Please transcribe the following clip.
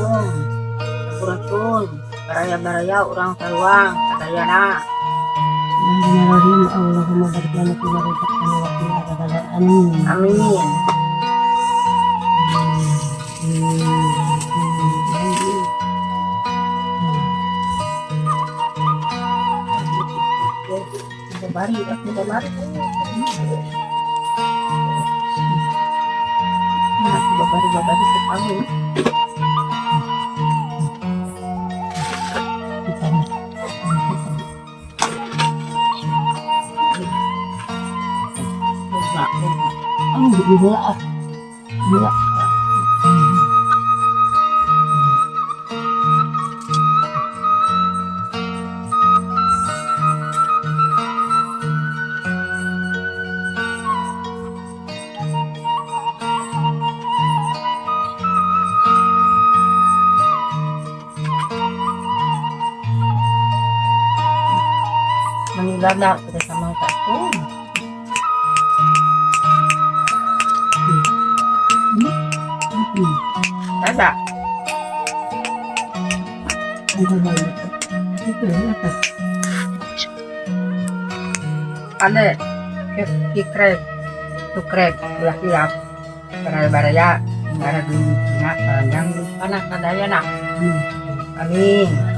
Assalamualaikum. Sampurasun. Baraya-baraya urang saluang sadayana. Bismillahirrahmanirrahim. Allahumma barik lana fi ma razaqtana wa qina adzabannar. Amin. Amin. Babari, aku babari. Nah, aku babari babari sekali. Oh, gila ah. Gila. Manilala kita sama aku. Ada. Ada. Kikrek. Tukrek. Ulah hilap. Baraya-baraya. Bara dulu Cina panjang panah kadayana. Amin.